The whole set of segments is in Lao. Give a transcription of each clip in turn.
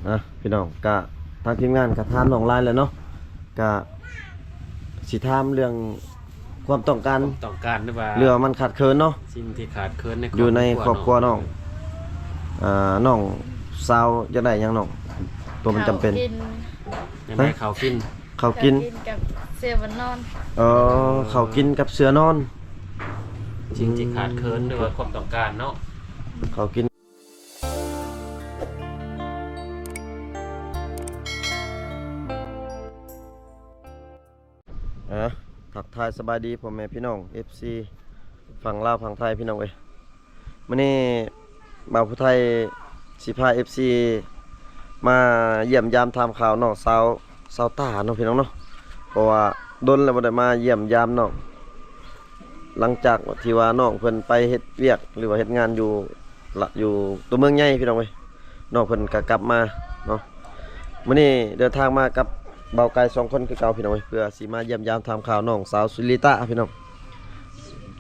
ອ່ະ ພີ່ນ້ອງ ກະທາງທີມງານກະຖາມນ້ອງຫຼາຍແລ້ວເນາະ ກະຊິຖາມເລື່ອງຄວາມຕ້ອງການ ຄວາມຕ້ອງການ ຫຼືວ່າ ເລື່ອງມັນຂາດເຂີນເນາະ ສິ່ງທີ່ຂາດເຂີນໃນ ຢູ່ໃນຄອບຄົວນ້ອງ ຄອບຄົວນ້ອງ ອ່າ ນ້ອງສາວຢາກໄດ້ຫຍັງນ້ອງ? ຕົວມັນຈຳເປັນ ເຂົ້າກິນ ຢາກໄດ້ເຂົ້າກິນ ເຂົ້າກິນ ເຂົ້າກິນກັບເສື່ອບ່ອນນອນ ເອີ ເຂົ້າກິນກັບເສື່ອນອນ ສິ່ງທີ່ຂາດເຂີນ ຫຼືວ່າຄວາມຕ້ອງການເນາະ ເຂົ້າກິນ. ອ່າ ທັກທາຍສະບາຍດີພໍ່ແມ່ພີ່ນ້ອງ ເອັຟຊີ ຝັ່ງລາວຝັ່ງໄທ ພີ່ນ້ອງເອີຍ. ມື້ນີ້ບ່າວຜູ້ໄທຊິພາ ເອັຟຊີ ມາຢ້ຽມຢາມຖາມຂ່າວນ້ອງສາວ ສາວຕາເນາະ ພີ່ນ້ອງເນາະ ເພາະວ່າດົນແລ້ວບໍ່ໄດ້ມາຢ້ຽມຢາມນ້ອງ ຫຼັງຈາກທີ່ວ່ານ້ອງເພິ່ນໄປເຮັດວຽກ ຫຼືວ່າເຮັດງານຢູ່ ລະ ຢູ່ຕົວເມືອງໃຫຍ່ ພີ່ນ້ອງເອີຍ ນ້ອງເພິ່ນກະກັບມາເນາະ. ມື້ນີ້ເດີນທາງມາກັບບ່າວໄກ່ສອງຄົນຄືເກົ່າ ພີ່ນ້ອງເອີຍ ເພື່ອຊິມາຢ້ຽມຢາມຖາມຂ່າວນ້ອງສາວສຸລິຕາ ພີ່ນ້ອງ.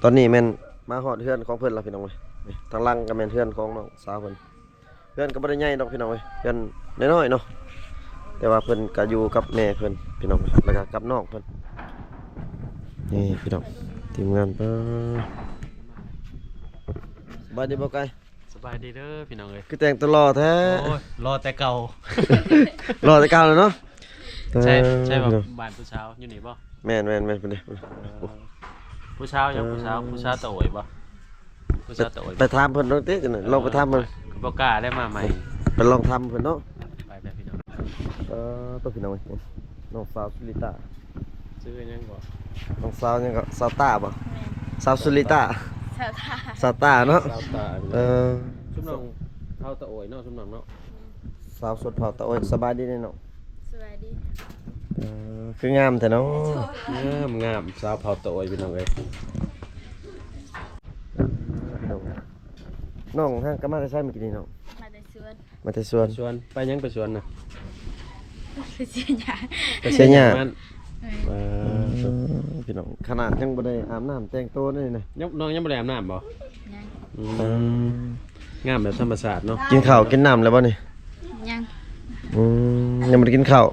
ຕອນນີ້ແມ່ນມາຮອດເຮືອນຂອງເພິ່ນແລ້ວ ພີ່ນ້ອງເອີຍ. ນີ້ທາງຫຼັງກະແມ່ນເຮືອນຂອງນ້ອງສາວເພິ່ນ ເຮືອນກະບໍ່ໄດ້ໃຫຍ່ດອກ ພີ່ນ້ອງເອີຍ ເຮືອນນ້ອຍໆເນາະ ແຕ່ວ່າເພິ່ນກະຢູ່ກັບແມ່ເພິ່ນ ພີ່ນ້ອງເອີຍ ແລ້ວກະກັບນ້ອງເພິ່ນ. ນີ້ພີ່ນ້ອງ ທີມງານ ປາ ສະບາຍດີບ່າວໄກ່? ສະບາຍດີເດີພີ່ນ້ອງເອີຍ ຄືແຕ່ງຕົວຫຼໍ່ແທ້? ໂອ້ຍ ຫຼໍ່ແຕ່ເກົ່າ ຫຼໍ່ແຕ່ເກົ່າແລ້ວເນາະ. ໃຊ່ ໃຊ່ບໍ່ ເອີ ບ້ານຜູ້ສາວຢູ່ນີ້ບໍ່? ແມ່ນໆໆ ເພິ່ນເດ້ ເອີ ຜູ້ສາວຫຍັງ ເອີ ຜູ້ສາວ ຜູ້ສາວຕາໂອຍບໍ່? ຜູ້ສາວຕາໂອຍ ໄປຖາມເພິ່ນເບິ່ງຕິ ຈັກໜ້ອຍ ລອງໄປຖາມເບິ່ງ ບໍ່ກ້າໄດ້ມາໃໝ່ ໄປລອງຖາມເພິ່ນເນາະ. ໄປແລ້ວພີ່ນ້ອງ ເອີ ໂຕພີ່ນ້ອງເອີຍ ນ້ອງສາວສຸລິຕາ ຊື່ຫຍັງກໍ ນ້ອງສາວຫຍັງກໍ ສາວຕາບໍ່? ແມ່ນ ສາວສຸລິຕາ ສາວຕາ ສາວຕາເນາະ ສາວຕາ ເອີ ຊຸມນ້ອງເຜົ່າຕາໂອຍເນາະ ຊຸມນ້ອງເນາະ ສາວຊົນເຜົ່າຕາໂອຍ. ສະບາຍດີເນາະ ສະບາຍດີ ເອີ ຄືງາມແທ້ເນາະ ງາມ ງາມ ສາວເຜົ່າຕາໂອຍ ພີ່ນ້ອງເອີຍ. ນ້ອງຫາກະມາແຕ່ໃສມື້ກີ້ນີ້ນ້ອງ? ມາແຕ່ສວນ ມາແຕ່ສວນ ສວນ ໄປຫຍັງໄປສວນນະ? ໄປເສຍຫຍ້າ ໄປເສຍຫຍ້າມັນ ເອີ ພີ່ນ້ອງ ຂະໜາດຍັງບໍ່ໄດ້ອາບນ້ຳແຕ່ງໂຕນີ້ນະ ຍັງ ນ້ອງຍັງບໍ່ໄດ້ອາບນ້ຳບໍ່? ຍັງ ອືມ ເອີ ງາມແບບທຳມະຊາດເນາະ. ກິນເຂົ້າກິນນ້ຳແລ້ວບໍ່ນີ້? ຍັງ ອືມ ຍັງບໍ່ໄດ້ກິນເຂົ້າ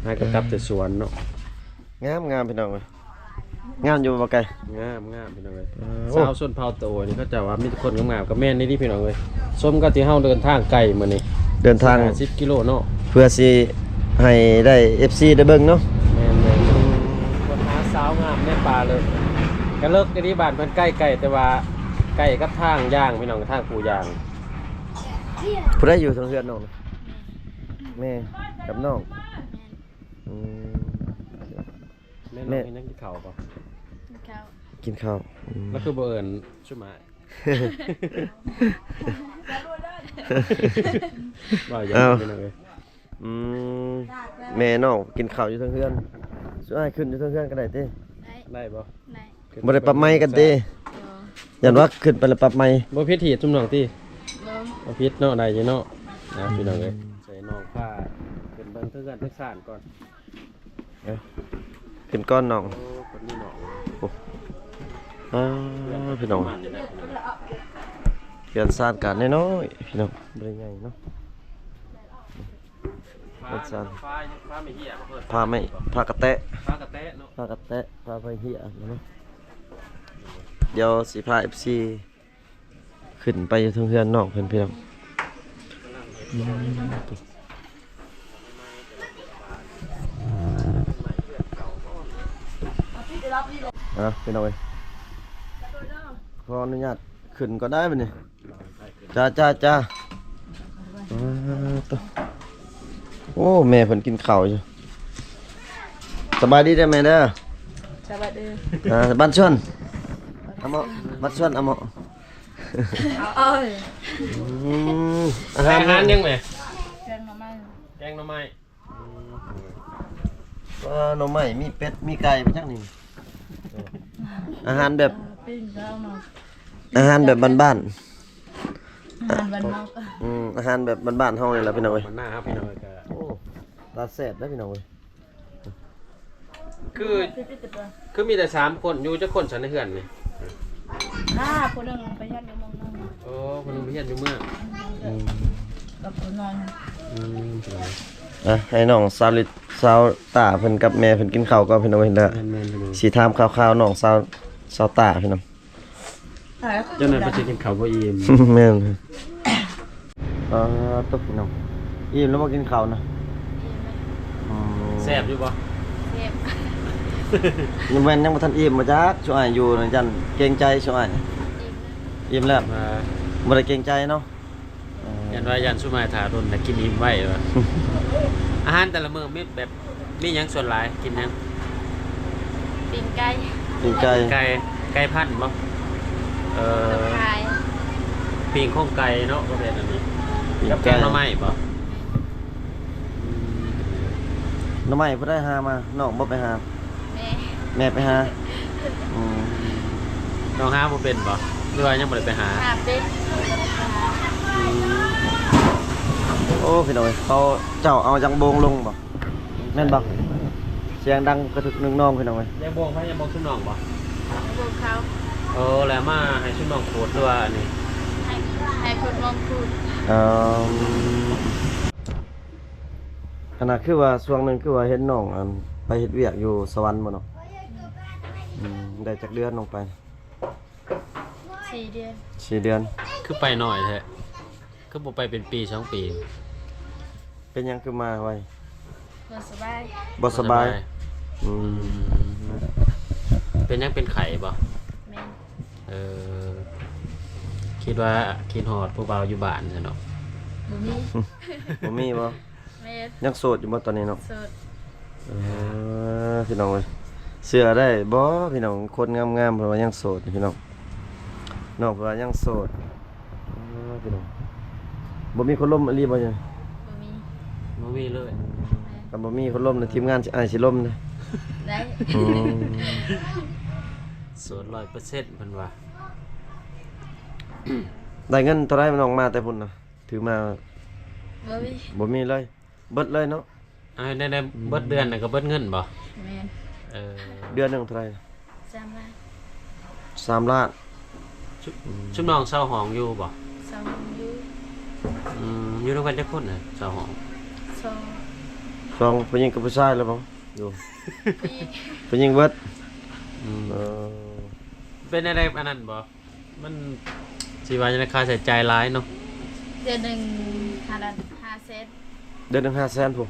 ຫາກະກັບແຕ່ສວນເນາະ. ງາມໆ ພີ່ນ້ອງເອີຍ ງາມຢູ່ບໍ່ໄກ່? ງາມໆ ພີ່ນ້ອງເອີຍ ເອີ ໂອ້ ຊາວຊົນເຜົ່າຕາໂອຍນີ້ ເຂົາເຈົ້າວ່າມີແຕ່ຄົນງາມໆ ກະແມ່ນອີ່ຫຼີພີ່ນ້ອງເອີຍ ສົມກັບທີ່ເຮົາເດີນທາງໄກມື້ນີ້ ເດີນທາງຫ້າສິບກິໂລເນາະ ເພື່ອຊິໃຫ້ໄດ້ ເອັຟຊີ ໄດ້ເບິ່ງເນາະ. ແມ່ນໆ ຄົນຫາສາວງາມໃນປ່າເລີກ ກະເລິກອີ່ຫຼີ ບ້ານເພິ່ນໃກ້ໆ ແຕ່ວ່າໃກ້ກັບທາງຍ່າງ ພີ່ນ້ອງ ທາງປູຍ່າງ. ຜູ້ໃດຢູ່ເທິງເຮືອນນ້ອງ? ແມ່ກັບນ້ອງ ອືມ ແມ່ນ້ອງເຮັດຫຍັງ ກິນເຂົ້າບໍ່? ກິນເຂົ້າ ກິນເຂົ້າ ອືມ ແລ້ວຄືບໍ່ເອີ້ນຊຸມອ້າຍ? ວ່າຢ່າງນັ້ນເອີຍ ອືມ ແມ່ນ້ອງກິນເຂົ້າຢູ່ເທິງເຮືອນ ຊຸມອ້າຍຂຶ້ນຢູ່ເທິງເຮືອນກະໄດ້ຕິ? ໄດ້ ໄດ້ບໍ່? ໄດ້ ບໍ່ໄດ້ປັບໄມກັນຕິ? ບໍ່ ຢ້ານວ່າຂຶ້ນໄປແລ້ວປັບໄມ ບໍ່ຜິດຮີດຊຸມນ້ອງຕິ? ບໍ່ ບໍ່ຜິດເນາະ ໄດ້ຢູ່ເນາະ. ອ່າ ພີ່ນ້ອງເອີຍ ໃສ່ນ້ອງພາຂຶ້ນເບິ່ງເທິງເຮືອນເທິງຊານກ່ອນ. ເອີ ຂຶ້ນກ່ອນນ້ອງ ໂອ້ ຄົນນີ້ເນາະ ໂອ້ ອ່າ ພີ່ນ້ອງ ເຮືອນຊານກະນ້ອຍໆ ພີ່ນ້ອງ ບໍ່ໄດ້ໃຫຍ່ເນາະ ເຮືອນຊານ ຜ້າໄມ້ ຜ້າກະແຕະ ຜ້າກະແຕະເນາະ ຜ້າກະແຕະ ຜ້າໄມ້ເຫ້ຍເນາະ. ດຽວຊິພາ ເອັຟຊີ ຂຶ້ນໄປຢູ່ເທິງເຮືອນນ້ອງເພິ່ນ ພີ່ນ້ອງ ອືມ ອ່າ ພີ່ນ້ອງເອີຍ ຂໍອະນຸຍາດຂຶ້ນກ່ອນໄດ້ບັດນີ້ ຈ້າໆໆ. ອ່າ ໂຕ ໂອ້ ແມ່ເພິ່ນກິນເຂົ້າຢູ່. ສະບາຍດີເດີແມ່ເດີ ສະບາຍດີ ອ່າ ບ້ານຊວນ ອາເມາະ ບ້ານຊວນ ອາເມາະ. ເອົາ ອືມ ອາຫານ ອາຫານຫຍັງແມ່? ແກງໜໍ່ໄມ້ ແກງໜໍ່ໄມ້ ອືມ ວ່າໜໍ່ໄມ້ ມີເປັດ ມີໄກ່ ເປັນຫຍັງນີ້? ອາຫານແບບ ເອີ ປີ້ງເຂົ້າມາ ອາຫານແບບບ້ານໆ ອາຫານບ້ານນອກ ອືມ ອາຫານແບບບ້ານໆເຮົານີ້ແຫຼະ ພີ່ນ້ອງເອີຍ ບ້ານນາເຮົາ ພີ່ນ້ອງເອີຍ ກະ ໂອ້ ຕາແຊບເດີ ພີ່ນ້ອງເອີຍ. ຄື ຄືມີແຕ່ສາມຄົນ ຢູ່ຈັກຄົນຊັ້ນໃນເຮືອນນີ້? ຫ້າ ຜູ້ໜຶ່ງໄປຮຽນຢູ່ເມືອງນອກ ໂອ້ ຜູ້ໜຶ່ງໄປຮຽນຢູ່ເມືອງ ອືມ ກັບຜູ້ນອນ. ອືມ ພີ່ນ້ອງ ອ່ະ ໃຫ້ນ້ອງສາວລິດ ສາວຕາເພິ່ນກັບແມ່ເພິ່ນກິນເຂົ້າກ່ອນ ພີ່ນ້ອງເອີຍເດີ. ແມ່ນໆ ພີ່ນ້ອງ ຊິຖາມຂ່າວໆນ້ອງສາວ ສາວຕາ ພີ່ນ້ອງ. ເຈົ້ານັ້ນເພິ່ນຊິກິນເຂົ້າບໍ່ອີ່ມ. ແມ່ນ. ເອີ ຕົກພີ່ນ້ອງ ອີ່ມແລ້ວບໍ່ກິນເຂົ້ານະ? ອີ່ມແລ້ວ. ອືມ ແຊບຢູ່ບໍ່? ແຊບ. ຍັງແມ່ນຍັງບໍ່ທັນອີ່ມບໍ່ຈັກ ຊຸອ້າຍຢູ່ນະ ຢ້ານເກງໃຈຊຸອ້າຍ. ອີ່ມແລ້ວ. ອີ່ມແລ້ວ. ອ່າ ບໍ່ໄດ້ເກງໃຈເນາະ. ເອີ ຢ້ານວ່າ ຢ້ານຊຸອ້າຍຖ້າດົນ ແລ້ວກິນອີ່ມໄວວ່າ. ອາຫານແຕ່ລະມື້ມີແບບ ມີຫຍັງສ່ວນຫຼາຍ ກິນຫຍັງ? ປີ້ງໄກ່. ປີ້ງໄກ່. ໄກ່ ໄກ່ພັນບໍ່? ເອີ ກັບຂາຍ ປີ້ງໂຄງໄກ່ເນາະ ປະເພດອັນນີ້. ປີ້ງໄກ່ ກັບແກງໜໍ່ໄມ້ບໍ່? ແມ່ນ. ອືມ ໜໍ່ໄມ້ຜູ້ໃດຫາມາ? ນ້ອງບໍ່ໄປຫາ? ແມ່ ແມ່ໄປຫາ. ອືມ ນ້ອງຫາບໍ່ເປັນບໍ່ ຫຼືວ່າຍັງບໍ່ໄດ້ໄປຫາ? ຫາເປັນ. ອືມ ໂອ້ ພີ່ນ້ອງເອີຍ ເຂົາເຈົ້າເອົາຢາກໂບງລົງບໍ່? ແມ່ນບໍ່? ສຽງດັງກະທຶກໜຶ່ງນ້ອງ ພີ່ນ້ອງເອີຍ. ຢາກໂບງໃຜ? ຢາກໂບງຊຸມນ້ອງບໍ່? ຢາກໂບງເຂົາ. ໂອ້ ແລ້ວມາໃຫ້ຊຸມນ້ອງຂູດ ຫຼືວ່າອັນນີ້? ໃຫ້ ໃຫ້ຄົນມອງຂູດ. ເອີ ອັນນັ້ນຄືວ່າຊ່ວງໜຶ່ງຄືວ່າເຫັນນ້ອງ ອັນ ໄປເຮັດວຽກຢູ່ສະຫວັນບໍ່ເນາະ? ອືມ ໄດ້ຈັກເດືອນນ້ອງໄປ? ສີ່ເດືອນ. ສີ່ເດືອນ. ຄືໄປໜ້ອຍແທ້? ຄືບໍ່ໄປເປັນປີສອງປີ? ເປັນຫຍັງຄືມາໄວ? ບໍ່ສະບາຍ. ບໍ່ສະບາຍ. ບໍ່ສະບາຍ. ອືມ ອືມ ເປັນຫຍັງ ເປັນໄຂ້ບໍ່? ແມ່ນ. ເອີ ຄິດວ່າຄິດຮອດຜູ້ບ່າວຢູ່ບ້ານຊັ້ນເນາະ? ບໍ່ມີ. ບໍ່ມີບໍ່? ແມ່ນ. ຍັງໂສດຢູ່ບໍ່ຕອນນີ້ເນາະ? ໂສດ. ເອີ ພີ່ນ້ອງເອີຍ ເຊື່ອໄດ້ບໍ່ພີ່ນ້ອງ ຄົນງາມໆ ເພິ່ນວ່າຍັງໂສດພີ່ນ້ອງ ນ້ອງເພິ່ນວ່າຍັງໂສດ. ເອີ ພີ່ນ້ອງ ບໍ່ມີຄົນລົມອີ່ຫຼີບໍ່? ບໍ່ມີ. ບໍ່ມີເລີຍ. ແມ່ນ. ຄັນບໍ່ມີຄົນລົມນະ ທີມງານອ້າຍຊິລົມເດ້. ໄດ້. ອືມ ໂສດຮ້ອຍເປີເຊັນເພິ່ນວ່າ. ໄດ້ເງິນເທົ່າໃດນ້ອງມາແຕ່ພຸ້ນນະ? ຖືມາ ບໍ່ມີ ບໍ່ມີເລີຍ ເບິດເລີຍເນາະ. ອ່າ ໃນ ໃນ ອືມ ເບິດເດືອນນະກະເບິດເງິນບໍ່? ແມ່ນ. ເອີ ເດືອນໜຶ່ງເທົ່າໃດ? ສາມລ້ານ. ສາມລ້ານ. ຊຸ ອືມ ຊຸມນ້ອງເຊົ່າຫ້ອງຢູ່ບໍ່? ເຊົ່າຫ້ອງຢູ່. ອືມ ຢູ່ນຳກັນຈັກຄົນນະ ເຊົ່າຫ້ອງ? ສອງ. ສອງ ຜູ້ຍິງກັບຜູ້ຊາຍແລ້ວບໍ່? ຢູ່ ຜູ້ຍິງ ຜູ້ຍິງເບິດ. ອືມ ເອີ ເປັນແນວໃດອັນນັ້ນບໍ່? ມັນຊິວ່າຈັ່ງໃດ ຄ່າໃຊ້ຈ່າຍຫຼາຍເນາະ. ເດືອນໜຶ່ງຫ້າລ້ານ ຫ້າແສນ. ເດືອນໜຶ່ງຫ້າແສນພຸ້ນ.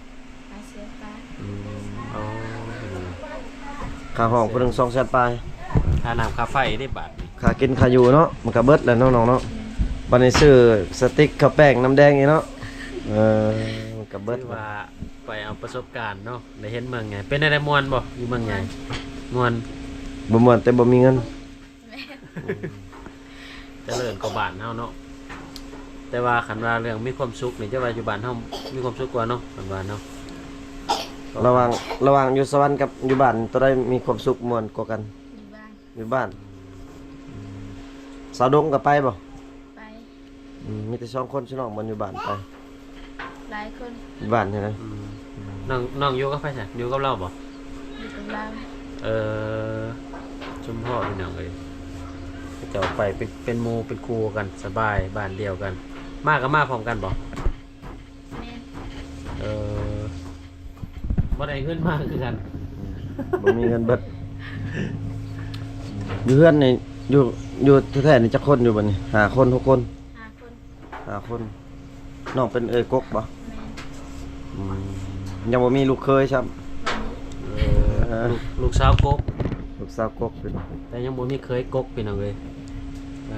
ຫ້າແສນປາຍ. ອືມ ໂອ້ ຄ່າຫ້ອງຜູ້ໜຶ່ງສອງແສນປາຍ. ຄ່ານ້ຳຄ່າໄຟເດ້ບາດນີ້ ຄ່າກິນຄ່າຢູ່ເນາະ ມັນກະເບິດແລ້ວເນາະນ້ອງເນາະ. ອືມ ບາດນີ້ຊື້ສະຕິກ ເຂົ້າແປ້ງ ນ້ຳແດງອີກເນາະ. ເອີ ມັນກະເບິດ ຖືວ່າໄປເອົາປະສົບການເນາະ ໄດ້ເຫັນເມືອງໃຫຍ່. ເປັນແນວໃດ ມ່ວນບໍ່ ຢູ່ເມືອງໃຫຍ່? ມ່ວນ. ມ່ວນ ບໍ່ມ່ວນແຕ່ບໍ່ມີເງິນ. ແມ່ນ. ຈະເລີນກວ່າບ້ານເຮົາເນາະ ແຕ່ວ່າຄັນວ່າເລື່ອງມີຄວາມສຸກນີ້ ຈະວ່າຢູ່ບ້ານເຮົາມີຄວາມສຸກກວ່າເນາະ ຄັນວ່າເນາະ. ລະຫວ່າງ ລະຫວ່າງຢູ່ສະຫວັນກັບຢູ່ບ້ານ ໂຕໃດມີຄວາມສຸກມ່ວນກວ່າກັນ? ຢູ່ບ້ານ. ຢູ່ບ້ານ. ອືມ ສາວດົງກະໄປບໍ່? ໄປ. ອືມ ມີແຕ່ສອງຄົນ ຊະນ້ອງບໍ່ຢູ່ບ້ານໄປ? ຫຼາຍຄົນ. ຢູ່ບ້ານໃຊ່ໄໝ? ອືມ ນ້ອງ ນ້ອງຢູ່ກັບໃຜຊະ? ຢູ່ກັບລາວບໍ່? ຢູ່ກັບລາວ. ເອີ ສົມພໍພີ່ນ້ອງເອີຍ ເຂົາເຈົ້າໄປເປັນ ເປັນໝູ່ເປັນຄູ່ກັນ ສະບາຍ ບ້ານດຽວກັນ. ມາກະມາພ້ອມກັນບໍ່? ແມ່ນ. ເອີ ບໍ່ໄດ້ເງິນມາຄືກັນ. ອືມ ບໍ່ມີເງິນເບິດ. ຢູ່ເຮືອນນີ້ ຢູ່ ຢູ່ແທ້ໆນີ້ຈັກຄົນຢູ່ບັດນີ້? ຫ້າຄົນ ຫົກຄົນ. ຫ້າຄົນ. ຫ້າຄົນ. ນ້ອງເປັນເອື້ອຍກົກບໍ່? ແມ່ນ. ອືມ ຍັງບໍ່ມີລູກເຂີຍຊ້ຳ. ບໍ່ມີ. ເອີ ເອີ ລູກ ລູກສາວກົກ. ລູກສາວກົກ ແຕ່ຍັງບໍ່ມີເຂີຍກົກ ພີ່ນ້ອງເອີຍ. ເອີ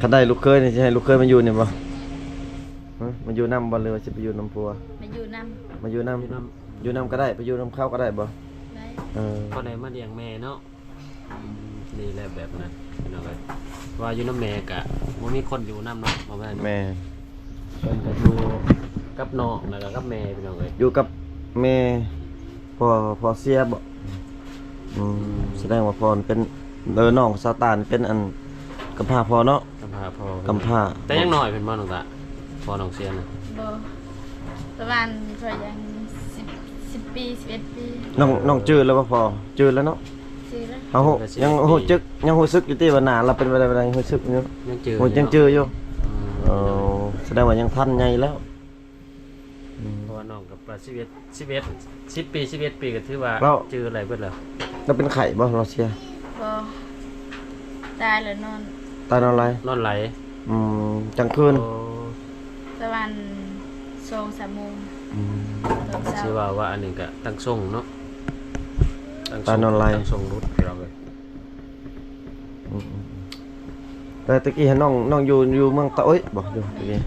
ຄັນໄດ້ລູກເຂີຍນີ້ ຊິໃຫ້ລູກເຂີຍມາຢູ່ນີ້ບໍ່? ຮະ ມາຢູ່ນຳບໍ່ ຫຼືວ່າຊິໄປຢູ່ນຳຜົວ? ມາຢູ່ນຳ. ມາຢູ່ນຳ. ຢູ່ນຳ ຢູ່ນຳກະໄດ້ ໄປຢູ່ນຳເຂົາກະໄດ້ບໍ່? ໄດ້. ເອີ ພໍໄດ້ມາລ້ຽງແມ່ເນາະ. ອືມ ດີແລ້ວແບບນັ້ນ ພີ່ນ້ອງເອີຍ ວ່າຢູ່ນຳແມ່ກະບໍ່ມີຄົນຢູ່ນຳເນາະ ບໍ່ແມ່ນ. ແມ່ນ. ເພິ່ນກະຢູ່ກັບນ້ອງ ແລ້ວກະກັບແມ່ ພີ່ນ້ອງເອີຍ. ຢູ່ກັບແມ່ ພໍ່ ພໍ່ເສຍບໍ່? ອືມ ສະແດງວ່າພໍ່ເປັນ ເອີ ນ້ອງສາວຕານເປັນອັນກຳພ້າພໍ່ເນາະ. ກຳພ້າພໍ່. ກຳພ້າ. ແຕ່ຍັງນ້ອຍເພິ່ນບໍ່ ນ້ອງຕາ ພໍ່ນ້ອງເສຍນະ? ບໍ່ ປະມານເທົ່າຫຍັງ ສິບ ສິບປີ ສິບເອັດປີ. ນ້ອງ ນ້ອງຈື່ແລ້ວບໍ່ພໍ່? ຈື່ແລ້ວເນາະ. ຈື່ແລ້ວ. ເຮົາ ຍັງຮູ້ສຶກ ຍັງຮູ້ສຶກຢູ່ຕິວ່າໜ້າລາວເປັນແບບໃດ ຮູ້ສຶກຢູ່? ຍັງຈື່ ຍັງຈື່ຢູ່. ອືມ ໂອ້ ແຕ່ວ່າຍັງທັນໃຫຍ່ແລ້ວ ອືມ ເພາະວ່ານ້ອງກໍປະມານສິບເອັດ ສິບເອັດ ສິບປີ ສິບເອັດປີ ກໍຖືວ່າ ແລ້ວ ຈື່ໄດ້ເບິດແລ້ວ. ແລ້ວເປັນໄຂ້ບໍ່? ລາວເຊຍ ບໍ່ ຕາຍແລ້ວນອນ ຕາຍນອນໄຫຼ ນອນໄຫຼ ອືມ ກາງຄືນ ໂອ້ ປະມານສອງສາມໂມງ ອືມ ຕອນເຊົ້າ ຊິວ່າ ວ່າອັນນີ້ກໍຕັ້ງຊົງເນາະ ຕັ້ງຊົງ ຕາຍນອນໄຫຼ ຕັ້ງຊົງຫຼຸດ ພີ່ນ້ອງເອີຍ. ອືມໆ ແຕ່ຕະກີ້ຫັ້ນນ້ອງ ນ້ອງຢູ່ ຢູ່ເມືອງຕາໂອ້ຍບໍ່? ຢູ່ຕະກີ້ ອືມ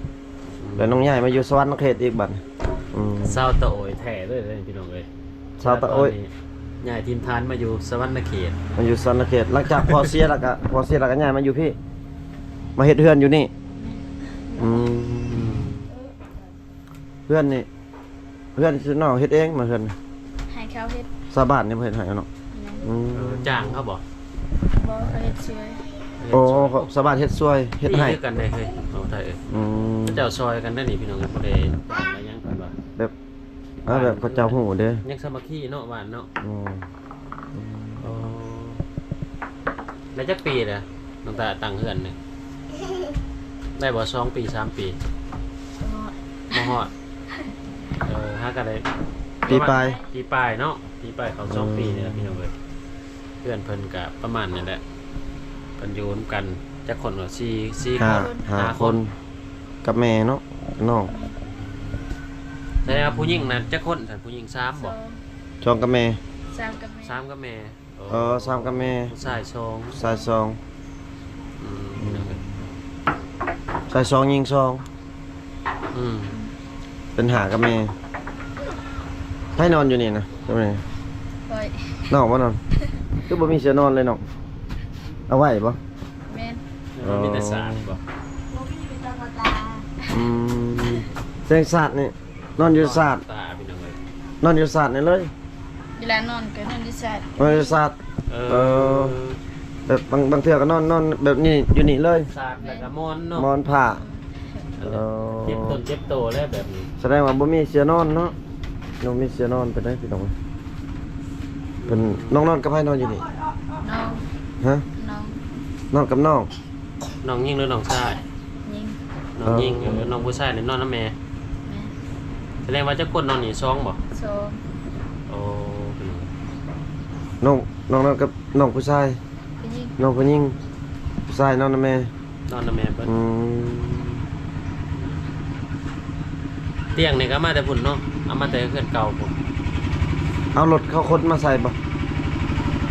ແລ້ວນ້ອງຍ້າຍມາຢູ່ສະຫວັນນະເຂດອີກບັດນີ້ ອືມ ຊາວຕາໂອ້ຍແທ້ເລີຍເດ້ພີ່ນ້ອງເອີຍ ຊາວຕາໂອ້ຍ ແຕ່ວ່າຕອນນີ້ຍ້າຍຖິ່ນຖານມາຢູ່ສະຫວັນນະເຂດ ມາຢູ່ສະຫວັນນະເຂດ ຫຼັງຈາກພໍ່ເສຍແລ້ວກະ ພໍ່ເສຍແລ້ວກະຍ້າຍມາຢູ່ພີ້ ມາເຮັດເຮືອນຢູ່ນີ້ ອືມ ອືມ ເຮືອນນີ້ ເຮືອນນ້ອງເຮັດເອງບໍ່ ເຮືອນ? ໃຫ້ເຂົາເຮັດ ຊາວບ້ານນີ້ບໍ່ເຮັດໃຫ້ເນາະ ແມ່ນ ອືມ ເອີ ຈ້າງເຂົາບໍ່? ບໍ່ ເຂົາເຮັດຊ່ວຍ ເຮັດຊ່ວຍ ໂອ້ ຊາວບ້ານເຮັດຊ່ວຍ ເຮັດໃຫ້ ດີຄືກັນເດ້ເຮີ້ຍ ເອົາໄທເອີຍ ອືມ ເຂົາເຈົ້າຊ່ອຍກັນໄດ້ນີ້ພີ່ນ້ອງ ບໍ່ໄດ້ຈ້າງໄດ້ຫຍັງເພິ່ນວ່າ ແບບ ເອີ ແບບເຂົາເຈົ້າຮູ້ເດ້ ຍັງສາມັກຄີເນາະ ບ້ານເນາະ ອືມ ໂອ້ ໄດ້ຈັກປີແລ້ວ ຕັ້ງແຕ່ຕັ້ງເຮືອນນີ້ ໄດ້ບໍ່ ສອງປີ ສາມປີ? ບໍ່ຮອດ ບໍ່ຮອດ ເອີ ຫາກໍໄດ້ ປີປາຍ ປີປາຍເນາະ ປີປາຍເຂົ້າສອງ ອືມ ປີນີ້ແຫຼະພີ່ນ້ອງເອີຍ ເຮືອນເພິ່ນກໍປະມານນີ້ແຫຼະ ເພິ່ນຢູ່ນຳກັນຈັກຄົນ? ສີ່ ສີ່ ຫ້າ ຄົນ ຫ້າ ຫ້າ ຄົນ ຄົນ ກັບແມ່ເນາະ ນ້ອງ ແຕ່ວ່າຜູ້ຍິງນັ້ນຈັກຄົນ? ຜູ້ຍິງສາມບໍ່? ສອງ ສອງກັບແມ່ ສາມກັບແມ່ ສາມກັບແມ່ ເອີ ສາມກັບແມ່ ຜູ້ຊາຍສອງ ຜູ້ຊາຍສອງ ອືມ ອືມ ຊາຍສອງຍິງສອງ ອືມ ເປັນຫ້າກັບແມ່ ໃຜນອນຢູ່ນີ້ນະ? ນ້ອງບໍ່ນອນ ຄືບໍ່ມີເສື້ອນອນເລີຍນ້ອງ ເອົາໄວ້ບໍ່? ແມ່ນ ເອີ ມີແຕ່ສາດບໍ່? ບໍ່ມີ ມີແຕ່ຕາ ອືມ ແສງສາດນີ້ ນອນຢູ່ສາດ ຕາພີ່ນ້ອງເອີຍ ນອນຢູ່ສາດນີ້ເລີຍ ເວລານອນກໍນອນຢູ່ສາດ ນອນຢູ່ສາດ ເອີ ເອີ ແບບບາງ ບາງເທື່ອກໍນອນ ນອນແບບນີ້ ຢູ່ນີ້ເລີຍ ສາດແລ້ວກໍໝອນເນາະ ໝອນຜ້າ ເອີ ເຈັບຕົນເຈັບໂຕແລ້ວແບບນີ້ ສະແດງວ່າບໍ່ມີເສື້ອນອນເນາະ ບໍ່ມີເສື້ອນອນປານໃດພີ່ນ້ອງ ເພິ່ນ ນ້ອງນອນກັບໃຜ? ນອນຢູ່ນີ້ ນ້ອງ ຮະ? ນ້ອງ ນອນກັບນ້ອງ ນ້ອງຍິງຫຼືນ້ອງຊາຍ? ຍິງ ນ້ອງຍິງ ເອີ ເອີ ນ້ອງຜູ້ຊາຍນີ້ນອນນຳແມ່ ແມ່ນ ສະແດງວ່າຈັກຄົນນອນນີ້? ສອງບໍ່? ສອງ ໂອ້ ນ້ອງ ນ້ອງນອນກັບນ້ອງຜູ້ຊາຍ ຜູ້ຍິງ ນ້ອງຜູ້ຍິງ ຜູ້ຊາຍນອນນຳແມ່ ນອນນຳແມ່ເບິດ ອືມ ຕຽງນີ້ກໍເອົາມາແຕ່ພຸ້ນເນາະ ເອົາມາແຕ່ເຮືອນເກົ່າພຸ້ນ ເອົາລົດເຂົາຂົນມາໃສ່ບໍ່?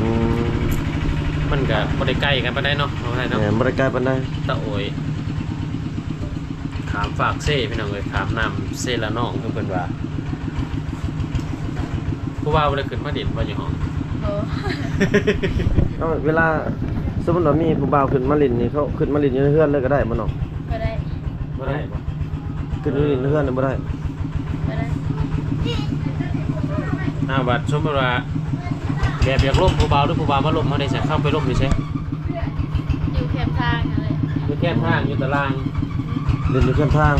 ອືມ ມັນກໍບໍ່ໄດ້ໄກກັນປານໃດເນາະ ເອົາໄດ້ເນາະ ແມ່ນ ບໍ່ໄດ້ໄກປານໃດ ຕາໂອ້ຍ ຂ້າມຟາກເຊພີ່ນ້ອງເອີຍ ຂ້າມນ້ຳເຊລະນອງ ຄືເພິ່ນວ່າ ຜູ້ບ່າວບໍ່ໄດ້ຂຶ້ນມາຫຼິ້ນບໍ່ຢູ່ຫ້ອງ? ບໍ່ ເອົາ ເວລາສົມມຸດວ່າມີຜູ້ບ່າວຂຶ້ນມາຫຼິ້ນນີ້ ເຂົາຂຶ້ນມາຫຼິ້ນຢູ່ໃນເຮືອນເລີຍກໍໄດ້ບໍ່ນ້ອງ? ບໍ່ໄດ້ ບໍ່ໄດ້ບໍ່? ຂຶ້ນມາຫຼິ້ນໃນເຮືອນນີ້ບໍ່ໄດ້? ບໍ່ໄດ້ ອ້າວ ບັດສົມມຸດວ່າ ແບບຢາກລົມຜູ້ບ່າວ ຫຼືຜູ້ບ່າວມາລົມເຮົາໄດ້ໃສ? ເຂົ້າໄປລົມຢູ່ໃສ? ຢູ່ແຄມທາງຫັ້ນແຫຼະ ຢູ່ແຄມທາງ ຢູ່ຕາລ່າງ ເລ່ນຢູ່ແຄມທາງ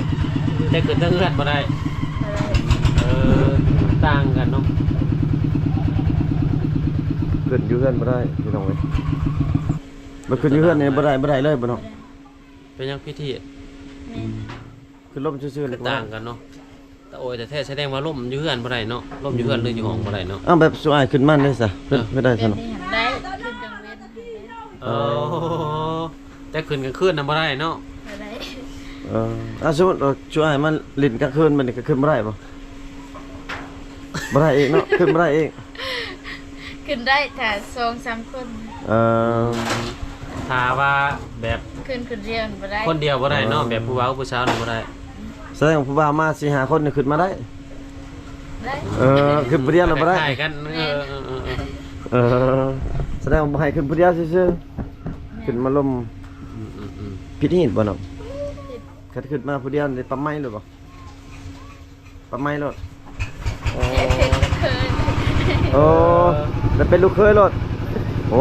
ແຕ່ຂຶ້ນເທິງເຮືອນບໍ່ໄດ້? ບໍ່ໄດ້ ເອີ ຕ່າງກັນເນາະ ຂຶ້ນຢູ່ເຮືອນບໍ່ໄດ້ພີ່ນ້ອງເອີຍ ບໍ່ຂຶ້ນຢູ່ເຮືອນນີ້ບໍ່ໄດ້ ບໍ່ໄດ້ເລີຍບໍ່ນ້ອງ? ບໍ່ໄດ້ ເປັນຫຍັງພິທີ? ແມ່ນ ອືມ ຄືລົມຊື່ໆ ຄືຕ່າງກັນເນາະ ຕາໂອ້ຍແທ້ໆ ສະແດງວ່າລົມຢູ່ເຮືອນບໍ່ໄດ້ເນາະ ລົມຢູ່ເຮືອນ ອືມ ຫຼືຢູ່ຫ້ອງບໍ່ໄດ້ເນາະ ເອົາແບບຊຸອ້າຍຂຶ້ນມາໄດ້ຊະ ເອີ ຄືໄດ້ຊະເນາະ ໄດ້ ຂຶ້ນກາງເວັນ ເອີ ເອີ ແຕ່ຂຶ້ນກາງຄືນນະບໍ່ໄດ້ເນາະ ບໍ່ໄດ້ ເອີ ອ່າ ສົມມຸດວ່າຊຸອ້າຍມາຫຼິ້ນກາງຄືນ ບັດນີ້ກໍຂຶ້ນບໍ່ໄດ້ບໍ່? ບໍ່ໄດ້ອີກເນາະ ຂຶ້ນບໍ່ໄດ້ອີກ ຂຶ້ນໄດ້ຖ້າສອງສາມຄົນ ເອີ ຖ້າວ່າແບບ ຂຶ້ນຄົນດຽວບໍ່ໄດ້ ຄົນດຽວບໍ່ໄດ້ເນາະ ເອີ ແບບຜູ້ບ່າວຜູ້ສາວນີ້ບໍ່ໄດ້ ສະແດງວ່າຜູ້ບ່າວມາສີ່ຫ້າຄົນນີ້ຂຶ້ນມາໄດ້ ໄດ້ ເອີ ຂຶ້ນຜູ້ດຽວລະບໍ່ໄດ້ ຄ້າຍກັນ ເອີ ເອີ ເອີ ເອີ ສະແດງວ່າບໍ່ໃຫ້ຂຶ້ນຜູ້ດຽວຊື່ໆ ແມ່ນ ຂຶ້ນມາລົມ ອືມໆໆ ຜິດຮີດບໍ່ນ້ອງ? ຜິດ ຄັນຂຶ້ນມາຜູ້ດຽວນີ້ປັບໄມ້ໂລດບໍ່? ປັບໄມ້ໂລດ ໂອ້ ເປັນລູກເຂີຍ ໂອ້ ແລ້ວເປັນລູກເຂີຍໂລດ ໂອ້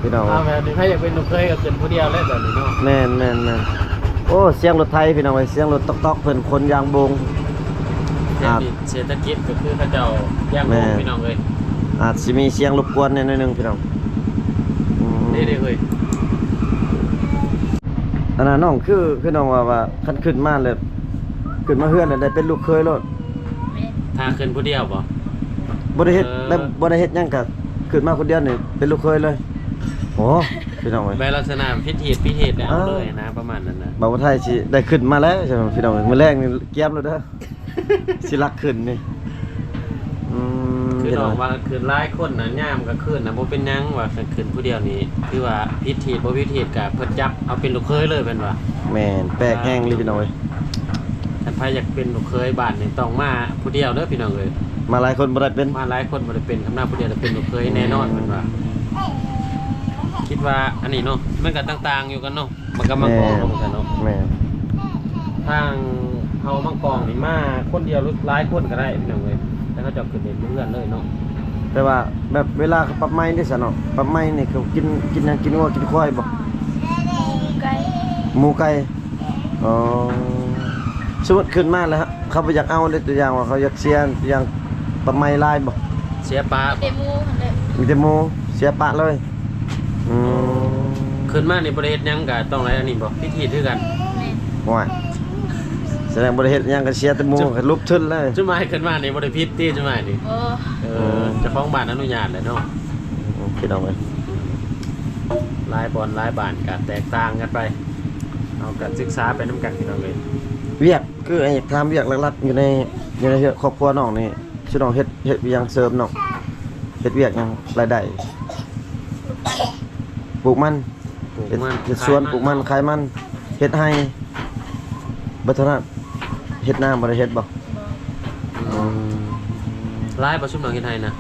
ພີ່ນ້ອງ ເອົາແບບນີ້ໃຜຢາກເປັນລູກເຂີຍກໍຂຶ້ນຜູ້ດຽວແຫຼະແບບນີ້ເນາະ ແມ່ນໆໆ ໂອ້ ສຽງລົດໄຖພີ່ນ້ອງເອີຍ ສຽງລົດຕອກໆ ເພິ່ນຂົນຢາງໂບງ ເສດ ອາດ ເສດຖະກິດກໍຄືເຂົາເຈົ້າຢາງໂບງ ແມ່ນ ພີ່ນ້ອງເອີຍ ອາດຊິມີສຽງລົບກວນແດ່ໜ້ອຍໜຶ່ງພີ່ນ້ອງ ອືມ ເດ້ໆ ເຮີ້ຍ. ອັນນັ້ນນ້ອງ ຄື ຄືນ້ອງວ່າ ວ່າຄັນຂຶ້ນມາແລ້ວ ຂຶ້ນມາເຮືອນແລ້ວໄດ້ເປັນລູກເຂີຍໂລດ. ແມ່ນ. ຖ້າຂຶ້ນຜູ້ດຽວບໍ່? ບໍ່ໄດ້ເຮັດ ເອີ ແບບບໍ່ໄດ້ເຮັດຫຍັງ ກະຂຶ້ນມາຄົນດຽວນີ້ເປັນລູກເຂີຍເລີຍ. ໂອ້ ພີ່ນ້ອງເອີຍ ແບບລັກສະນະພິທີ ພິທີແລ້ວເອົາເລີຍນະ ອ່າ ປະມານນັ້ນນະ. ບ່າວໄທຊິໄດ້ຂຶ້ນມາແລ້ວ ພີ່ນ້ອງເອີຍ ມື້ແລງນີ້ກຽມໂລດເດີ. ຊິລັກຂຶ້ນນີ້. ອືມ ຄືນ້ອງວ່າຂຶ້ນຫຼາຍຄົນນະ ຍາມກາງຄືນນະບໍ່ເປັນຫຍັງ ວ່າຄັນຂຶ້ນຜູ້ດຽວນີ້ ຄືວ່າຜິດຮີດບໍ່ຜິດຮີດກະເພິ່ນຈັບເອົາເປັນລູກເຂີຍເລີຍເພິ່ນວ່າ. ແມ່ນ ແປກແຮງເລີຍພີ່ນ້ອງເອີຍ. ຄັນໃຜຢາກເປັນລູກເຂີຍບ້ານນີ້ຕ້ອງມາຜູ້ດຽວເດີພີ່ນ້ອງເອີຍ. ມາຫຼາຍຄົນບໍ່ໄດ້ເປັນ ມາຫຼາຍຄົນບໍ່ໄດ້ເປັນ ຄັນມາຜູ້ດຽວລະເປັນລູກເຂີຍແນ່ນອນ ອືມ ເພິ່ນວ່າ. ຄິດວ່າອັນນີ້ເນາະ ມັນກະຕ່າງໆຢູ່ກັນເນາະ. ມັນກະມາກອງ ແມ່ນ ເນາະ ແມ່ນ. ທາງເຮົາມາກອງນີ້ມາຄົນດຽວ ຫຼື ຫຼາຍຄົນກະໄດ້ພີ່ນ້ອງເອີຍ ແຕ່ເຂົາເຈົ້າຂຶ້ນເປັນເຮືອນເລີຍເນາະ. ແຕ່ວ່າແບບເວລາເຂົາປັບໃໝເດ້ຊະເນາະ ປັບໃໝນີ້ເຂົາກິນ ກິນຫຍັງ ກິນງົວກິນຄວາຍບໍ່? ໝູໄກ່ ໝູໄກ່. ອໍ ສົມມຸດຂຶ້ນມາແລ້ວເຂົາບໍ່ຢາກເອົາເດ້ ຕົວຢ່າງວ່າເຂົາຢາກເສຍ ຕົວຢ່າງປັບໃໝຫຼາຍບໍ່? ເສຍປະ ມີແຕ່ໝູຫັ້ນແຫຼະ ມີແຕ່ໝູ ເສຍປະເລີຍ. ອືມ ຂຶ້ນມານີ້ບໍ່ໄດ້ເຮັດຫຍັງກະຕ້ອງໄດ້ອັນນີ້ບໍ່ ພິທີຄືກັນ? ແມ່ນ. ໂອ້ຍ ສະແດງບໍ່ໄດ້ເຮັດຫຍັງກະເສຍແຕ່ໝູ ກະຫຼຸບທຶນເລີຍ. ຈຸມາຍຂຶ້ນມານີ້ບໍ່ໄດ້ຜິດຕິ ຈຸມາຍນີ້? ບໍ່. ເອີ ເອີ ເຈົ້າຂອງບ້ານອະນຸຍາດແຫຼະເນາະ. ອືມ ພີ່ນ້ອງເອີຍ ຫຼາຍບ່ອນຫຼາຍບ້ານກະແຕກຕ່າງກັນໄປ ເຮົາກະສຶກສາໄປນຳກັນພີ່ນ້ອງເອີຍ. ວຽກ ຄື ອາ ຢາກຖາມວຽກຫຼັກໆ ຢູ່ໃນ ຢູ່ໃນເຮືອນຄອບຄົວນ້ອງນີ້ ຊິນ້ອງເຮັດ ເຮັດຫຍັງເສີມນ້ອງ? ເຮັດວຽກຫຍັງ ລາຍໄດ້? ປູກມັນ ປູກມັນ ເຮັດ ເຮັດສວນ ຂາຍມັນ ປູກມັນ ຂາຍມັນ ເຮັດໄຮ່ ເບິດເທົ່ານັ້ນ. ເຮັດນາບໍ່ໄດ້ເຮັດບໍ່? ບໍ່. ອືມ ຫຼາຍບໍ່ຊຸມນ້ອງເຮັດໄຮ່ນະ?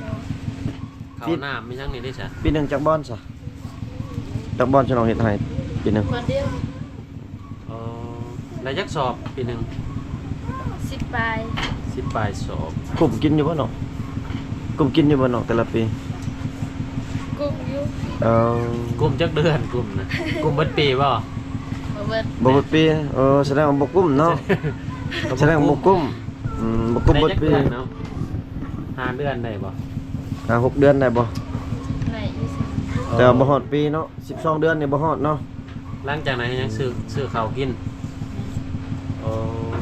ບໍ່. ເຂົ້າ ປີ ນ້ຳມີຫຍັງນີ້ເດ້ຊະ? ປີໜຶ່ງຈັກບ່ອນຊະ? ຈັກບ່ອນຊະນ້ອງເຮັດໄຮ່ປີໜຶ່ງ? ບ່ອນດຽວ. ອໍ ໄດ້ຈັກສອບປີໜຶ່ງ? ສິບປາຍ ສິບປາຍສອບ. ກຸ້ມກິນຢູ່ບໍ່ນ້ອງ? ກຸ້ມກິນຢູ່ບໍ່ນ້ອງແຕ່ລະປີ? ກຸ້ມຢູ່. ເອີ ກຸ້ມຈັກເດືອນ? ກຸ້ມນະ ກຸ້ມເບິດປີບໍ່? ບໍ່ເບິດ ບໍ່ເບິດປີ. ເອີ ສະແດງວ່າບໍ່ກຸ້ມເນາະ ສະແດງວ່າບໍ່ກຸ້ມ. ອືມ ບໍ່ກຸ້ມເບິດປີ. ໄດ້ຈັກເດືອນເນາະ? ຫ້າເດືອນໄດ້ບໍ່? ຫ້າຫົກເດືອນໄດ້ບໍ່? ໄດ້ຢູ່. ແຕ່ວ່າບໍ່ຮອດປີເນາະ ສິບສອງເດືອນນີ້ບໍ່ຮອດເນາະ. ຫຼັງຈາກນັ້ນຍັງຊື້ ຊື້ເຂົ້າກິນ. ໂອ້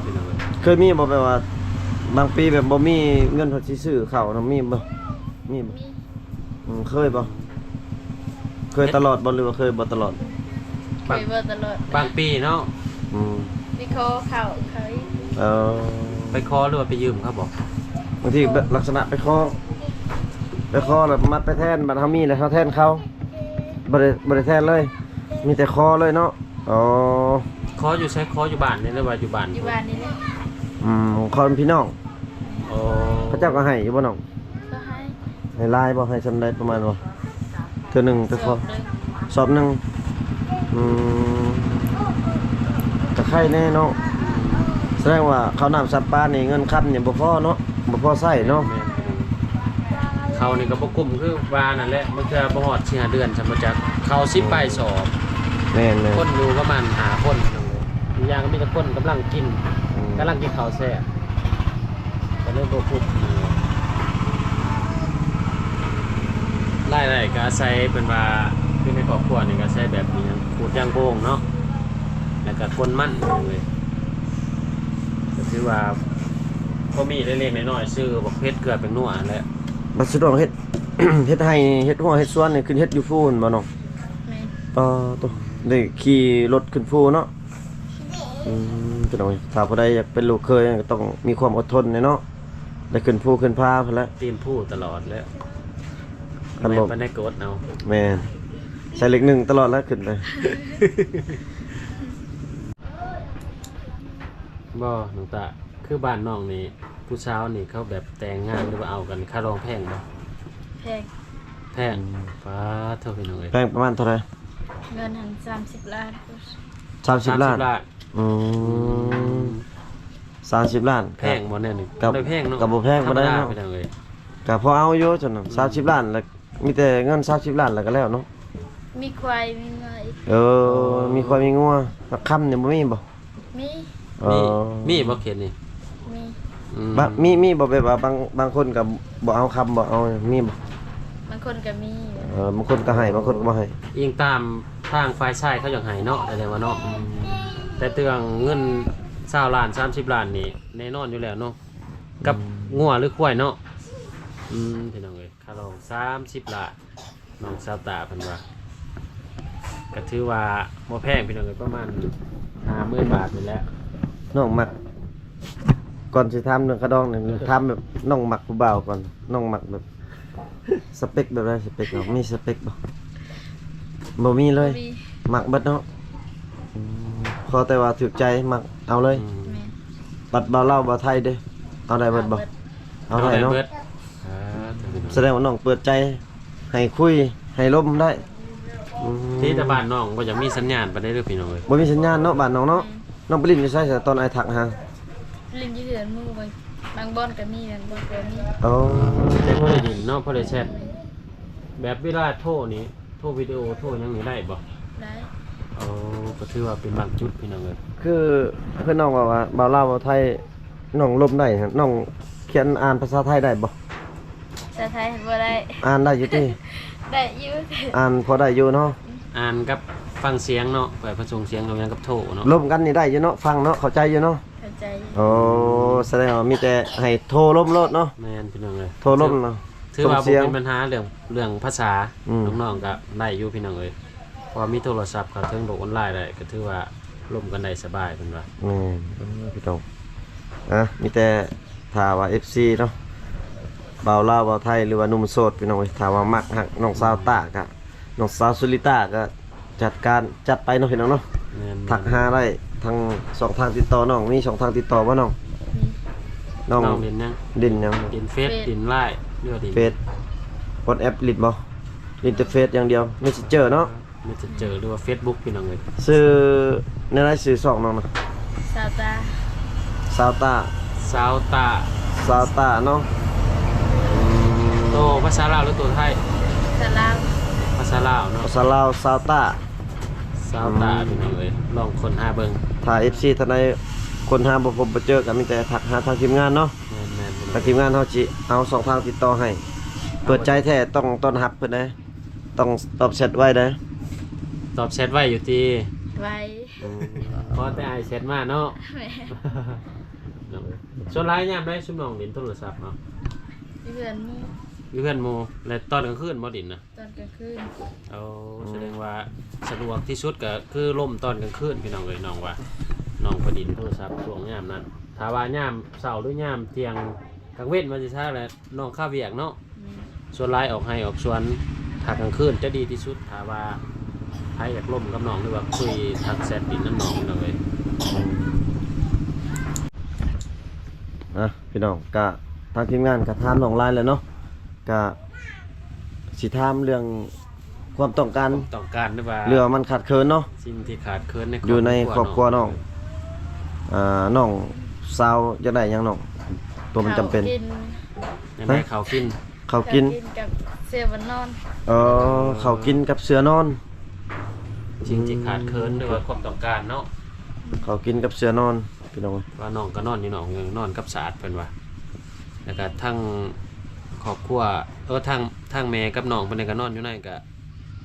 ພີ່ນ້ອງເອີຍ ເຄີຍມີບໍ່ ແບບວ່າບາງປີແບບບໍ່ມີເງິນເຮົາຊິຊື້ເຂົ້ານຳ ມີບໍ່? ມີບໍ່? ມີ. ອືມ ເຄີຍບໍ່? ເຄີຍຕະຫຼອດບໍ່ ຫຼືວ່າເຄີຍບໍ່ຕະຫຼອດ? ບາງ ເຄີຍບໍ່ຕະຫຼອດ ບາງປີເນາະ. ອືມ ໄປຂໍເຂົ້າເຂົາອີກ. ເອີ ໄປຂໍ ຫຼືວ່າໄປຢືມເຂົາບໍ? ບາງທີແບບລັກສະນະໄປຂໍ ໄປຂໍແລ້ວມັດໄປແທນ ບັດເຮົາມີແລ້ວເຮົາແທນເຂົາ. ບໍ່ໄດ້ ບໍ່ໄດ້ແທນເລີຍ ມີແຕ່ຂໍເລີຍເນາະ. ອໍ ຂໍຢູ່ໃສ? ຂໍຢູ່ບ້ານນີ້ ຫຼືວ່າຢູ່ບ້ານ? ຢູ່ບ້ານນີ້ແຫຼະ. ອືມ ຂໍນຳພີ່ນ້ອງ. ອໍ ເຂົາເຈົ້າກະໃຫ້ຢູ່ບໍ່ນ້ອງ? ກະໃຫ້. ໃຫ້ຫຼາຍບໍ່? ໃຫ້ສ່ຳໃດປະມານບໍ່? ເທື່ອໜຶ່ງໄປຂໍ ສອບໜຶ່ງ ສອບໜຶ່ງ. ອືມ ກະໄຄແນ່ເນາະ. ສະແດງວ່າເຂົ້ານ້ຳສຳປານີ້ ເງິນຄຳນີ້ບໍ່ພໍເນາະ ບໍ່ພໍໃຊ້ເນາະ. ແມ່ນໆ ເຂົ້ານີ້ກະບໍ່ກຸ້ມ ຄືວ່ານັ້ນແຫຼະ ບາງເທື່ອບໍ່ຮອດສີ່ຫ້າເດືອນຊ້ຳບໍ່ຈັກ. ເຂົ້າສິບປາຍສອບ. ແມ່ນໆ ຄົນຢູ່ປະມານຫ້າຄົນ. ອີກຢ່າງກະມີແຕ່ຄົນກຳລັງກິນ ອືມ ກຳລັງກິນເຂົ້າແຊບ ກະເລີຍບໍ່ກຸ້ມ. ລາຍໄດ້ກະອາໄສ ເພິ່ນວ່າ ຄືໃນຄອບຄົວນີ້ກະອາໄສແບບອີ່ຫຍັງ ຂູດຢາງໂບງເນາະ ແລ້ວກະກົນມັນເລີຍ. ກະຖືວ່າພໍມີເລັກໆນ້ອຍໆ ຊື້ບັກເຜັດ ເກືອ ແປ້ງນົວຫັ້ນແຫຼະ. ບັດສະດວກເຮັດ ເຮັດໄຮ່ ເຮັດຮົ້ວ ເຮັດສວນນີ້ ຂຶ້ນເຮັດຢູ່ພູພຸ້ນບໍ່ນ້ອງ? ແມ່ນ. ອໍ ໂຕ ໄດ້ຂີ່ລົດຂຶ້ນພູເນາະ. ອືມ ພີ່ນ້ອງ ຖ້າຜູ້ໃດຢາກເປັນລູກເຂີຍກະຕ້ອງມີຄວາມອົດທົນແດ່ເນາະ ໄດ້ຂຶ້ນພູຂຶ້ນຜາພຸ້ນແຫຼະ. ຕີນພູຕະຫຼອດແຫຼະ ຄັນບໍ່ ໄປໃນກະອົດເອົາ. ແມ່ນ ໃສ່ເລກໜຶ່ງຕະຫຼອດແຫຼະ ຂຶ້ນໄປ. ບໍ່ ນ້ອງຕາ ຄືບ້ານນ້ອງນີ້ ຜູ້ສາວນີ້ເຂົາແບບແຕ່ງງານ ຫຼືວ່າເອົາກັນ ຄ່າດອງແພງບໍ່? ແພງ. ແພງ. ອືມ ປາໂທ ພີ່ນ້ອງເອີຍ ແພງປະມານເທົ່າໃດ? ເງິນຫັ້ນສາມສິບລ້ານ. ສາມສິບລ້ານ. ສາມສິບລ້ານ. ອືມ ອືມ ສາມສິບລ້ານ ແພງບໍ່ແນວນີ້? ກະ ບໍ່ໄດ້ແພງເນາະ ກະບໍ່ແພງປານໃດເນາະ ທຳມະດາ ພີ່ນ້ອງເອີຍ. ກະພໍເອົາຢູ່ຊັ້ນນະ. ອືມ ສາມສິບລ້ານ ລະມີແຕ່ເງິນສາມສິບລ້ານ ລະກະແລ້ວເນາະ. ມີຄວາຍມີງົວອີກ. ເອີ ມີຄວາຍມີງົວ. ຄຳນີ້ບໍ່ມີບໍ່? ມີ. ເອີ ມີ ມີບໍ່ເຂດນີ້? ມີ. ອືມ ບະ ມີ ມີບໍ່ ແບບວ່າບາງ ບາງຄົນກະບໍ່ເອົາຄຳ ບໍ່ເອົາ ມີບໍ່? ບາງຄົນກະມີ. ເອີ ເອີ ບາງຄົນກໍໃຫ້ ບາງຄົນກໍບໍ່ໃຫ້ ອີງຕາມທາງຝ່າຍຊາຍເຂົາຢາກໃຫ້ເນາະ ແຕ່ວ່າເນາະ ອືມ ແຕ່ເລື່ອງເງິນຊາວລ້ານ ສາມສິບລ້ານນີ້ແນ່ນອນຢູ່ແລ້ວເນາະ ກັບ ອືມ ງົວຫຼືຄວາຍເນາະ ອືມ ພີ່ນ້ອງເອີຍ ຄ່າລອງສາມສິບລ້ານ ນ້ອງສາວຕາເພິ່ນວ່າ ກໍຖືວ່າບໍ່ແພງພີ່ນ້ອງເອີຍ ປະມານຫ້າໝື່ນບາດນີ້ແຫຼະ ນ້ອງມັກ ກ່ອນຊິຖາມເລື່ອງຄ່າດອງນີ້ ຖາມແບບນ້ອງມັກຜູ້ບ່າວກ່ອນ ນ້ອງມັກແບບ ສະເປັກແບບໃດ? ສະເປັກເນາະ ມີສະເປັກບໍ່? ບໍ່ມີເລີຍ ບໍ່ມີ ມັກເບິດເນາະ ອືມ ຂໍແຕ່ວ່າຖືກໃຈ ມັກເອົາເລີຍ ອືມ ແມ່ນ ບັດບ່າວລາວບ່າວໄທເດ້ ເອົາໄດ້ເບິດບໍ່? ເອົາໄດ້ເນາະ ເອົາໄດ້ເບິດ ສະແດງວ່ານ້ອງເປີດໃຈໃຫ້ຄຸຍໃຫ້ລົມໄດ້ ອືມ ທີ່ແຕ່ບ້ານນ້ອງບໍ່ຢາກມີສັນຍານປານໃດເດີພີ່ນ້ອງເອີຍ ບໍ່ມີສັນຍານເນາະ ບ້ານນ້ອງເນາະ ແມ່ນ ນ້ອງໄປຫຼິ້ນຢູ່ໃສຊະ ຕອນອ້າຍທັກຫາ? ຫຼິ້ນຢູ່ເຮືອນໝູ່ ບາງບ່ອນກໍມີ ບາງບ່ອນກໍບໍ່ມີ ໂອ້ ແຕ່ພໍໄດ້ຫຼິ້ນເນາະ ພໍໄດ້ແຊັດ ແບບເວລາໂທນີ້ ໂທວິດີໂອ ໂທຫຍັງນີ້ໄດ້ບໍ່? ໄດ້ ໂອ້ ກໍຖືວ່າເປັນບາງຈຸດພີ່ນ້ອງເອີຍ ຄື ຄືນ້ອງເວົ້າວ່າ ບ່າວລາວບ່າວໄທ ນ້ອງລົມໄດ້ ນ້ອງຂຽນອ່ານພາສາໄທໄດ້ບໍ່? ພາສາໄທບໍ່ໄດ້ ອ່ານໄດ້ຢູ່ຕິ? ໄດ້ຢູ່ ອ່ານພໍໄດ້ຢູ່ເນາະ ອ່ານກັບຟັງສຽງເນາະ ເພິ່ນສົ່ງສຽງເອົາຫຍັງກັບໂທເນາະ ລົມກັນນີ້ໄດ້ຢູ່ເນາະ ຟັງເນາະ ເຂົ້າໃຈຢູ່ເນາະ ເຂົ້າໃຈຢູ່ ໂອ້ ສະແດງວ່າມີແຕ່ໃຫ້ໂທລົມໂລດເນາະ ແມ່ນພີ່ນ້ອງເອີຍ ໂທລົມເນາະ ຖືວ່າບໍ່ເປັນບັນຫາເລື່ອງ ເລື່ອງພາສາ ອືມ ນ້ອງໆກໍໄດ້ຢູ່ພີ່ນ້ອງເອີຍ ເພາະວ່າມີໂທລະສັບເຂົ້າເຖິງໂລກອອນລາຍໄດ້ ກໍຖືວ່າລົມກັນໄດ້ສະບາຍເພິ່ນວ່າ ແມ່ນ ເອີ ພີ່ນ້ອງ ອ່ະ ມີແຕ່ຖ້າວ່າເອັຟຊີເນາະ ບ່າວລາວ ບ່າວໄທ ຫຼືວ່າໜຸ່ມໂສດ ພີ່ນ້ອງເອີຍ ຖ້າວ່າມັກຮັກນ້ອງສາວຕາກະ ນ້ອງສາວສຸລິຕາກະຈັດການຈັດໄປເນາະ ພີ່ນ້ອງເນາະ ແມ່ນໆ ທັກຫາໄດ້ທາງຊ່ອງທາງຕິດຕໍ່ນ້ອງ ມີຊ່ອງທາງຕິດຕໍ່ບໍ່ນ້ອງ? ມີ ນ້ອງ ນ້ອງຫຼິ້ນຫຍັງ? ຫຼິ້ນຫຍັງ? ຫຼິ້ນເຟສ ເຟສ ຫຼິ້ນລາຍ ຫຼືວ່າຫຼິ້ນເຟສ ວັອດແອັບ ຫຼິ້ນບໍ່? ຫຼິ້ນແຕ່ເຟສຢ່າງດຽວ ເມສເຊັນເຈີເນາະ ເມສເຊັນເຈີ ຫຼືວ່າເຟສບຸກ ພີ່ນ້ອງເອີຍ ຊື່ແນວໃດ? ຊື່ຊ່ອງນ້ອງນະ? ສາວຕາ ສາວຕາ ສາວຕາ ສາວຕາເນາະ ອືມ ໂຕພາສາລາວ ຫຼືໂຕໄທ? ພາສາລາວ ພາສາລາວເນາະ ພາສາລາວ ສາວຕາ ສາວຕາ ອືມ ພີ່ນ້ອງເອີຍ ລອງຄົ້ນຫາເບິ່ງ ຖ້າເອັຟຊີທ່ານໃດຄົ້ນຫາບໍ່ພົບບໍ່ເຈີ ກໍມີແຕ່ທັກຫາທາງທີມງານເນາະ ແມ່ນໆ ທາງທີມງານເຮົາຊິເອົາຊ່ອງທາງຕິດຕໍ່ໃຫ້ ເປີດໃຈແທ້ຕ້ອງຕ້ອນຮັບເພິ່ນເດ້ ຕ້ອງຕອບແຊັດໄວເດ້ ຕອບແຊັດໄວຢູ່ຕິ? ໄວ ອືມ ພໍແຕ່ອ້າຍແຊັດມາເນາະ ແມ່ນ ສ່ວນຫຼາຍຍາມໃດຊຸມນ້ອງຫຼິ້ນໂທລະສັບເນາະ? ຢູ່ເຮືອນໝູ່ ຢູ່ເຮືອນໝູ່ ແລະຕອນກາງຄືນບໍ່ຫຼິ້ນນະ? ຕອນກາງຄືນ ໂອ້ ອືມ ສະແດງວ່າສະດວກທີ່ສຸດກໍຄືລົມຕອນກາງຄືນ ພີ່ນ້ອງເອີຍ ນ້ອງວ່າ ນ້ອງໄປຫຼິ້ນໂທລະສັບຊ່ວງຍາມນັ້ນ ຖ້າວ່າຍາມເຊົ້າ ຫຼືຍາມທ່ຽງ ກາງເວັນວ່າຊິຊະແຫຼະ ນ້ອງຄາວຽກເນາະ ແມ່ນ ສ່ວນຫຼາຍອອກໄຮ່ອອກສວນ ຖ້າກາງຄືນຈະດີທີ່ສຸດ ຖ້າວ່າໃຜຢາກລົມກັບນ້ອງ ຫຼືວ່າຄຸຍທັກແຊັດດິນນຳນ້ອງ ພີ່ນ້ອງເອີຍ ອືມ ອ່ະ ພີ່ນ້ອງ ກະທາງທີມງານກະຖາມນ້ອງຫຼາຍແລ້ວເນາະ ກະຊິຖາມເລື່ອງຄວາມຕ້ອງການ ຄວາມຕ້ອງການ ຫຼືວ່າ ເລື່ອງມັນຂາດເຂີນເນາະ ສິ່ງທີ່ຂາດເຂີນໃນ ຢູ່ໃນຄອບຄົວນ້ອງ ຄອບຄົວນ້ອງ ອ່າ ນ້ອງສາວຢາກໄດ້ຫຍັງນ້ອງ? ຕົວມັນຈຳເປັນ ເຂົ້າກິນ ຢາກໄດ້ເຂົ້າກິນ ເຂົ້າກິນ ເຂົ້າກິນກັບເສື້ອບ່ອນນອນ ເອີ ເຂົ້າກິນກັບເສື້ອນອນ ສິ່ງທີ່ຂາດເຂີນ ອືມ ຫຼືວ່າຄວາມຕ້ອງການເນາະ ເຂົ້າກິນກັບເສື້ອນອນ ພີ່ນ້ອງເອີຍ ວ່ານ້ອງກໍນອນຢູ່ນອກ ນອນກັບສາດເພິ່ນວ່າ ແລ້ວກໍທັງຄອບຄົວ ເອີ ທັງ ທັງແມ່ກັບນ້ອງເພິ່ນກໍນອນຢູ່ໃນ ກໍ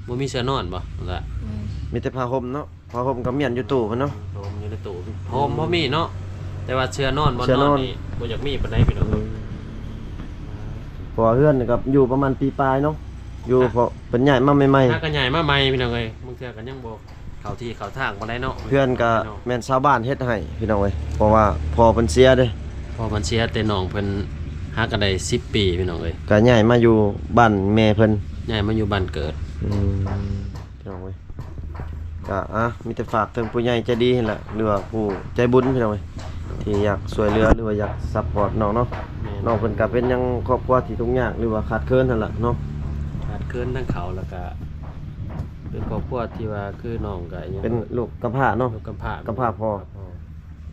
ບໍ່ມີເສື້ອນອນບໍ່? ແລ້ວ ອືມ ມີແຕ່ຜ້າຫົ່ມເນາະ ຜ້າຫົ່ມກັບມ້ຽນຢູ່ຕູ້ພຸ້ນເນາະ ໂຮມຢູ່ໃນຕູ້ ໂຮມພໍມີເນາະ ແຕ່ວ່າເສື້ອນອນບ່ອນນອນນີ້ບໍ່ຢາກມີປານໃດ ພີ່ນ້ອງ ອືມ ເພາະວ່າເຮືອນກໍຢູ່ປະມານປີປາຍເນາະ ຢູ່ ເພາະເພິ່ນຍ້າຍມາໃໝ່ໆ ຫາກໍຍ້າຍມາໃໝ່ ພີ່ນ້ອງເອີຍ ບາງເທື່ອກໍຍັງບໍ່ເຂົ້າທີ່ເຂົ້າທາງປານໃດເນາະ ເຮືອນກໍແມ່ນຊາວບ້ານເຮັດໃຫ້ ພີ່ນ້ອງເອີຍ ເພາະວ່າພໍ່ເພິ່ນເສຍເດ້ ພໍ່ເພິ່ນເສຍ ແຕ່ນ້ອງເພິ່ນຫາກໍໄດ້ສິບປີ ພີ່ນ້ອງເອີຍ ກໍຍ້າຍມາຢູ່ບ້ານແມ່ເພິ່ນ ຍ້າຍມາຢູ່ບ້ານເກີດ ອືມ ພີ່ນ້ອງເອີຍ ກໍ ອ່ະ ມີແຕ່ຝາກເຖິງຜູ້ໃຫຍ່ໃຈດີຫັ້ນລະ ຫຼືວ່າຜູ້ໃຈບຸນ ພີ່ນ້ອງເອີຍ ທີ່ຢາກຊ່ວຍເຫຼືອ ຫຼືວ່າຢາກຊັບພອດນ້ອງເນາະ ແມ່ນ ນ້ອງເພິ່ນກໍເປັນຍັງຄອບຄົວທີ່ທຸກຍາກ ຫຼືວ່າຂາດເຂີນຫັ້ນລະເນາະ ຂາດເຂີນທັງເຂົ້າ ແລ້ວກໍເປັນຄອບຄົວທີ່ວ່າ ຄືນ້ອງກໍຫຍັງ ເປັນລູກກຳພ້າເນາະ ລູກກຳພ້າ ກຳພ້າພໍ່ ກຳພ້າພໍ່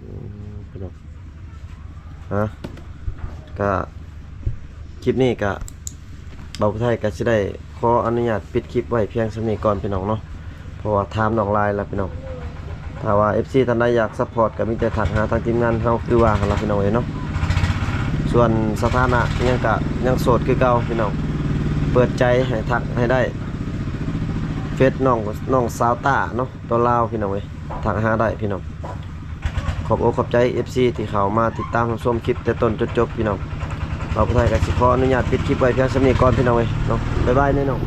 ອືມ ພີ່ນ້ອງ ຮະ ກະ ຄລິບນີ້ກະ ບ່າວຜູ້ໄທກະຊິໄດ້ຂໍອະນຸຍາດປິດຄລິບໄວ້ພຽງສ່ຳນີ້ກ່ອນ ພີ່ນ້ອງເນາະ ເພາະວ່າຖາມນ້ອງຫຼາຍລະ ພີ່ນ້ອງ ຖ້າວ່າເອັຟຊີທ່ານໃດຢາກຊັບພອດ ກະມີແຕ່ທັກຫາທາງທີມງານເຮົາຄືວ່າຫັ້ນລະ ພີ່ນ້ອງເອີຍເນາະ ສ່ວນສະຖານະອີ່ຫຍັງກະຍັງໂສດຄືເກົ່າ ພີ່ນ້ອງ ເປີດໃຈໃຫ້ທັກໃຫ້ໄດ້ ເຟສນ້ອງ ນ້ອງສາວຕ້າເນາະ ຕົວລາວພີ່ນ້ອງເອີຍ ທັກຫາໄດ້ພີ່ນ້ອງ. ຂອບອົກຂອບໃຈເອັຟຊີທີ່ເຂົ້າມາຕິດຕາມຮັບຊົມຄລິບແຕ່ຕົ້ນຈົນຈົບພີ່ນ້ອງ. ບ່າວຜູ້ໄທກໍຊິຂໍອະນຸຍາດປິດຄລິບໄວ້ພຽງສ່ຳນີ້ກ່ອນພີ່ນ້ອງເອີຍເນາະ. ບາຍບາຍແນ່ນ້ອງ.